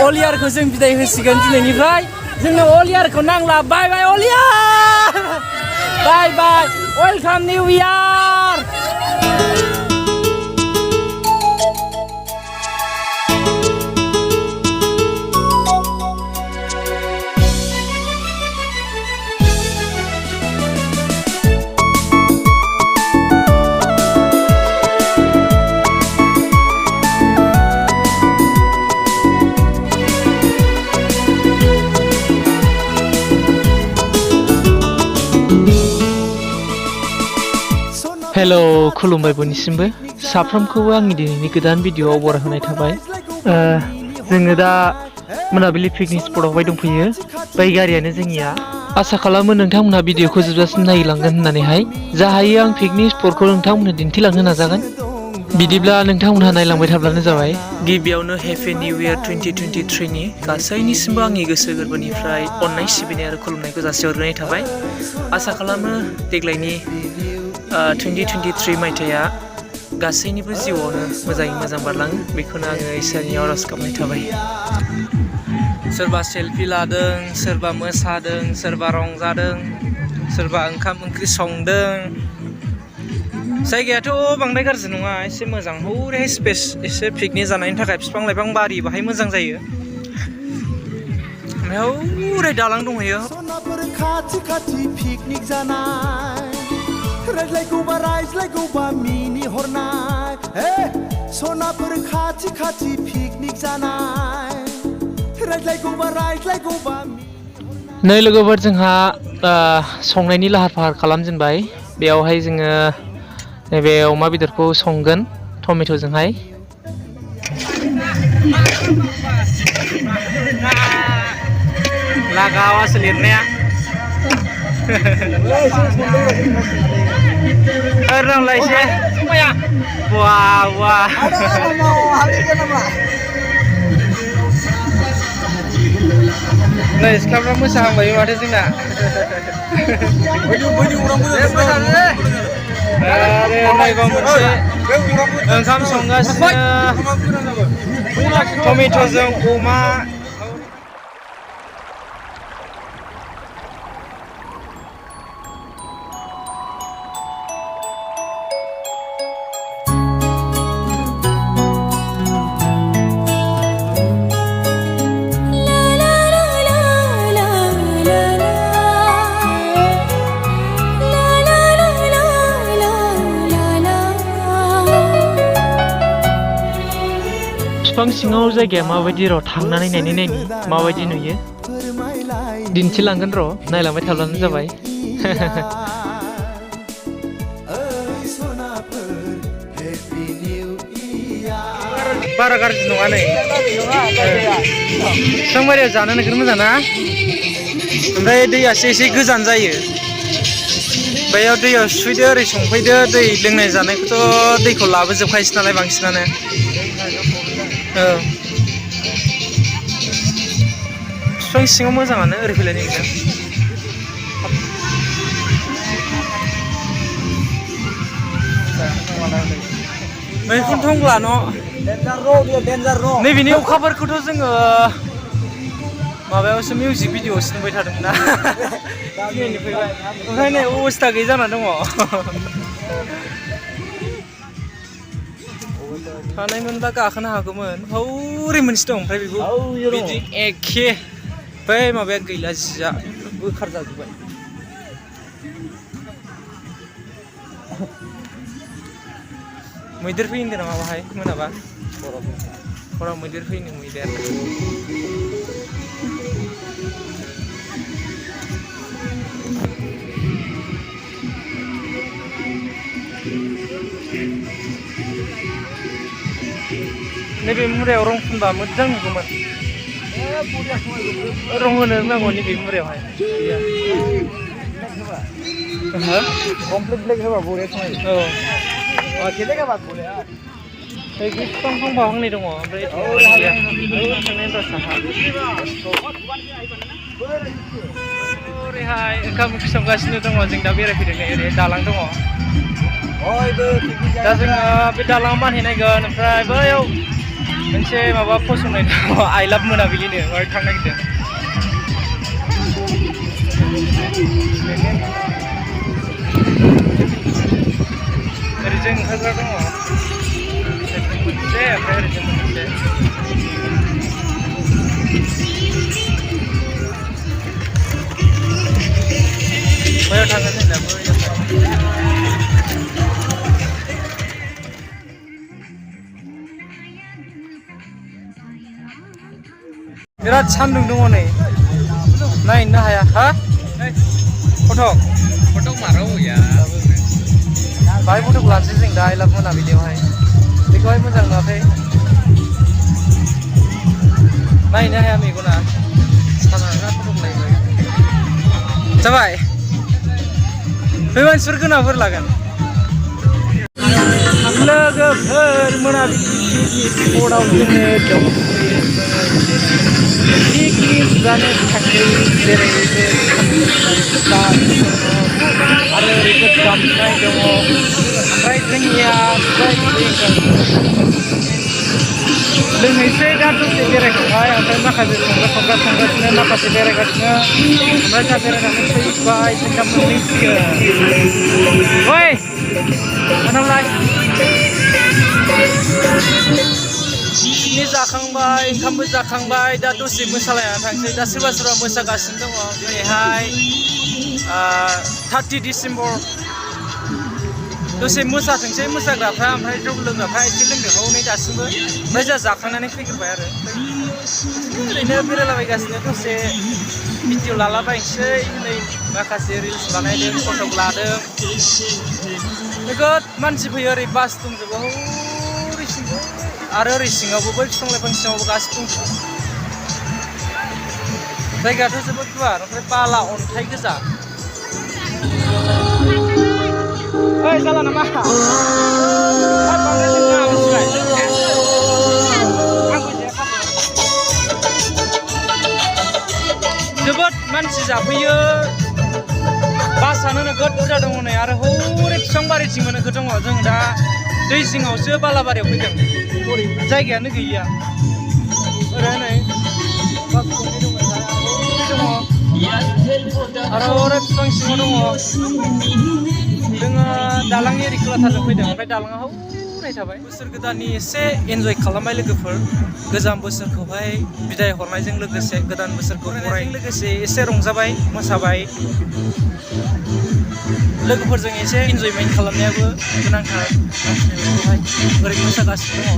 अलियारखौ जों बिदाय होसिगोन दिनैनिफ्राय जोंनो अलियारखौ नांला बाय बाय अलियार बाय बाय वेलकाम निउ इयार हेलो खुलुमबाय बयनिसिमबो साफ्रोमखौबो आंनि दिनैनि गोदान भिडिअआव बरायहोनाय थाबाय जोङो दा मोनाबिलि पिकनिक स्पटआवहाय दंफैयो बै गारियानो जोंनिया आसा खालामो नोंथांमोनहा भिडिअखौ जोबजासिम नायलांगोन होननानैहाय जा हायो आं पिकनिक स्पटखौ नोंथांमोननो दिन्थिलांनो नाजागोन बिदिब्ला नोंथांमोनहा नायलांबाय थाब्लानो जाबाय गिबियावनो हेपि निउ इयार 2023 नि गासैनिसिमबो आंनि गोसो गोरबोनिफ्राय अननाय सिबिनाय आरो खुलुमनायखौ जासिहरग्रोनाय थाबाय आसा खालामो देग्लायनि 2023 मायथाइया गासैनिबो जिउआवनो मोजाङै मोजां बारलाङो बेखौनो आङो इसोरनि आरज गाबनाय थाबाय सोरबा सेलफि लादों सोरबा मोसादों सोरबा रंजादों सोरबा ओंखाम ओंख्रि संदों जायगायाथ' बांद्राय गाज्रि नङा एसे मोजां हौरैहाय स्पेस एसे पिकनिक जानायनि थाखाय बिफां लाइफां बारि बाहाय मोजां जायो ओमफ्राय हौरै दालां दंहैयो रायज्लायगौबा रायज्लायगौबा मिनि हरनाय सनाफोर खाथि खाथि पिकनिक जानाय रायज्लायगौबा रायज्लायगौबा नै लोगोफोर जोंहा संनायनि लाहार फाहार खालामजेनबाय बेयावहाय जोङो नैबे अमा बेदरखौ संगोन टमेट'जोंहाय लागावासो लिरनाया Ranglaise, wah wah. Nah, sekarang mau saham bayu ada sih nak? Baju orang muda. Ada naik bangun sih. Engkau songgas tomato zong oma. बिफां सिङाव जायगाया माबायदि र' थांनानै नायनि माबायदि नुयो दिन्थिलांगोन र' नायलांबाय थाब्लानो जाबाय बारा गाज्रि नङा नै बिफांबारियाव जानो नोगोर मोजां ना ओमफ्राय दैयासो एसे गोजान जायो बैयाव दैयाव सुफैदो ओरै संफैदो दै लोंनाय जानायखौथ' दैखौ लाबोजोबखायोसो नालाय बांसिनानो बिफां सिङाव मोजाङानो ओरै फैलाय नोंजों मैखुन थंग्ला न' नैबेनि अखाफोरखौथ' जोङो माबायावसो मिउजिक भिडिअ'सो नुबाय थादोंमोन ना ओमफ्राय नै अबस्था गैयै जाना दङ थानायमोनबा गाखोनो हागौमोन हौरै मोनसे दं ओमफ्राय बेखौ बिदि एखे बै माबाया गैला जिया बोखार जाजोब्बाय मैदेर फैनो नामा बाहाय मोनाबा हराव मैदेर फैनो मैदेर नैबे मुरायाव रं फुनबा मोजां नुगौमोन रं होनो नांगौ नैबे मुरायावहाय कमप्लिट ब्लेक होबा बरिया समायो औ केलेगा बात बोले यार एक बिफां फांबा फांनै दङ ओमफ्राय थांनायनि रसा ओरैहाय ओंखाम ओंख्रि संगासिनो दङ जों दा बेरायफैदों नै ओरै दालां दङ दा जोङो बे दालाङाव बानहैनांगोन ओमफ्राय बैयाव मोनसे माबा फसंनाय दङ आइ लाभ मोनाबिलिनो बेवहाय थांनो नागिरदों ओरैजों ओंखारग्रा दङ ओरैजों मोनसे ओमफ्राय ओरैजों मोनसे बैयाव थांगोन जों दा बिराद सान्दुं दङ नै नायनो हाया हा फटक मारो या बाहाय फटक लानोसै जों दा आइ लाभ मोनाबिलियावहाय बेखौहाय मोजां नुवाखै नायनो हाया मेगना साना फटक लायबाय जाबाय बे मानसिफोर गोनांफोर लागोन लोगोफोर मोनाबिलि स्पटआव जोङो दं पिकनिक जानो थाखाय जेरैबो आरो ओरैबो जामनाय दङ ओमफ्राय जोंनिया लोंहैसै दा दसे बेरायखांबाय ओमफ्राय माखासे संगासिनो माखासे बेरायगासिनो ओमफ्राय दा बेरायनानै फैबाय जों दा मोनहैसिगोन ओइ मानावलाय पिकनिक जाखांबाय ओंखामबो जाखांबाय दा दसे मोसालायनानै थांसै दा सोरबा सोरबा मोसागासिनो दङ दिनैहाय 30 डिसेम्बर दसे मोसाथोंसै मोसाग्राफ्रा ओमफ्राय जौ लोंग्राफ्रा एसे लोंदों नै दासिमबो ओमफ्राय जोंहा जाखांनानै फैग्रोबाय आरो ओरैनो बेरायलाबायगासिनो दसे भिडिअ लालाबायनोसै नै माखासे रिल्स बानायदों फटक लादों नोगोद मानसि फैयो ओरै बास दंजोबो हरै सिङाव आरो ओरै सिङावबो बै बिफां लाइफां सिङावबो गासिबो दंजोबो जायगायाथ' जोबोद गुवार ओमफ्राय बाला अन्थाइ गोजा ओइ जाला नामा बांद्राय लोंनाङा मिथिबाय जोबोद मानसि जाफैयो बासानो नोगोद बुरजा दङ नै आरो हरै बिफां बारिथिंबो नोगोद दङ जों दा दै जिङावसो बालाबारियाव फैदों जायगायानो गैया ओरै नै बास गंनै दङ आरो हरै बिफां सिङाव दङ जोङो दालां एरि खोलाथारजों फैदों ओमफ्राय दालाङा हौरै थाबाय बोसोर गोदाननि एसे एन्जय खालामबाय लोगोफोर गोजाम बोसोरखौहाय बिदाय हरनायजों लोगोसे गोदान बोसोरखौ बरायनायजों लोगोसे एसे रंजाबाय मोसाबाय लोगोफोरजों एसे एन्जयमेन्ट खालामनायाबो गोनांथार मानसिनि ओरै मोसागासिनो दङ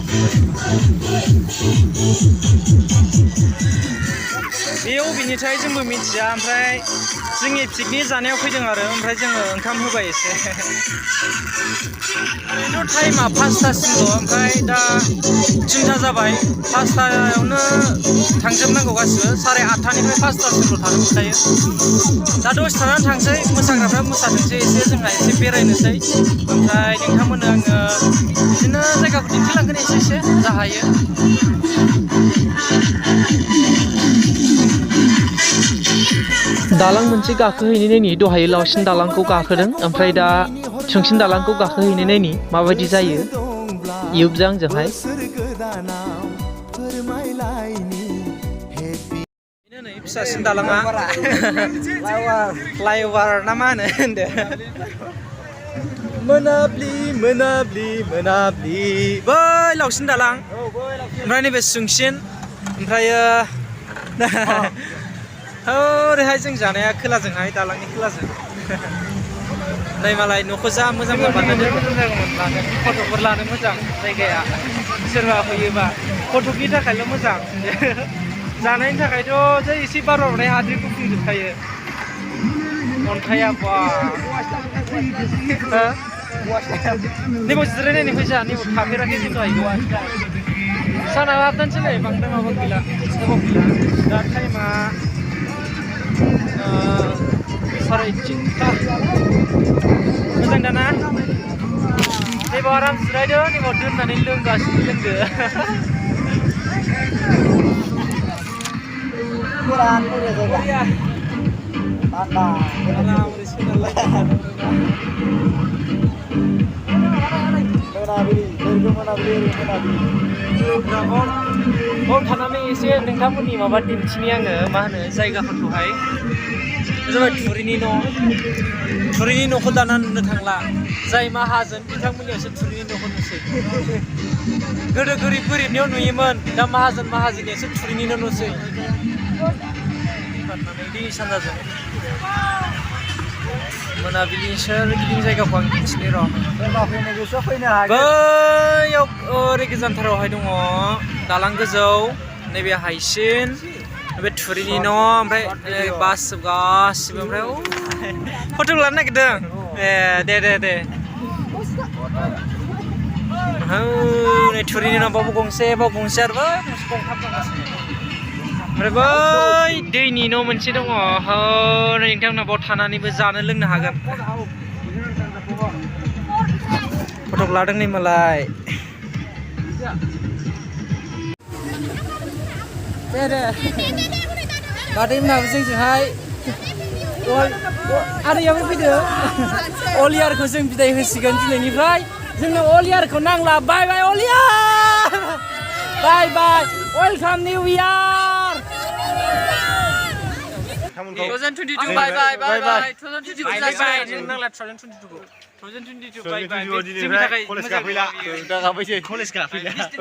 बे अबेनिथाय जोंबो मिथिया ओमफ्राय जोंनि पिकनिक जानायाव फैदों आरो ओमफ्राय जोङो ओंखाम होबाय एसे ओरैनोथ' टाइमा 5थासिमल' ओमफ्राय दा 3था जाबाय 5थायावनो थांजोबनांगौ गासिबो 8:30निफ्राय 5थासिमल' थानो मोनखायो दा दसे थानानै थांसै मोसाग्राफ्रा मोसाथोंसै एसे जोंहा एसे बेरायनोसै ओमफ्राय नोंथांमोननो आङो बिदिनो जायगाखौ दिन्थिलांगोन एसे जा हायो दालां मोनसे गाखोहैनो नायनि दहाय लावसिन दालांखौ गाखोदों ओमफ्राय दा संसिन दालांखौ गाखोहैनो नायनि माबायदि जायो इयुबजों आंजोंहाय बेनो नै फिसासिन दालाङा फ्लाइअभार ना मा होनो मोनाब्लि मोनाब्लि मोनाब्लि बै लावसिन दालां ओमफ्राय नैबे सुंसिन ओमफ्रायो ओरैहाय जों जानाया खोलाजोंहाय दालांनि खोलाजों नै मालाय न'खौ जा मोजां बानायदों फटकफोर लानो मोजां जायगाया सोरबा फैयोबा फटकनि थाखायल' मोजां जानायनि थाखायथ' जै एसे बार बारनाय हाद्रि गुफुंजोबखायो अन्थाइया बा नैबाव जिरायनायनि फैसा नैबाव थाफेराखै खिन्थु साना हाबदानसै नै बांद्राय माबा गैला दा टाइमा 3:30 मोजां दाना नैबाव आराम जिरायदो नैबाव दोननानै लोंगासिनो लोंदो थानानै एसे नोंथांमोननि माबा दिन्थिनि आङो मा होनो जायगाफोरखौहाय जाबाय थुरिनि न'खौ दाना नुनो थांला जाय माहाजोन बिथांमोननियावसो थुरिनि न'खौ नुसै गोदो गोरिबनियाव नुयोमोन दा माहाजोननियावसो थुरिनि न' नुसै दैनि सानजाजों मोनाबिलि सोरगिदिं जायगाखौ आं दिन्थिनि र' बैयाव ओरै गोजानथारावहाय दङ दालां गोजौ नैबे हायसिन बे थुरिनि न' ओमफ्राय बास गासिबो ओमफ्राय फट' लानो नागिरदों दे नै थुरिनि न' बाव गंसे आरो बै गंसे गंथाम दंगासिनो ओमफ्राय बै दैनि न' मोनसे दङ नै नोंथांमोना बाव थानानैबो जानो लोंनो हागोन फट' लादों नै मालाय दे बादैमोनाबो जोंजोंहाय आदैयाबो फैदो अल इयारखौ जों बिदाय होसिगोन दिनैनिफ्राय जोंनो अल इयारखौ नांला बाय अल इयार बाय वेलकाम निउ इयार 2022 बाय 2022 नांला 2022 बाय जोंनि थाखाय कलेज गाफैला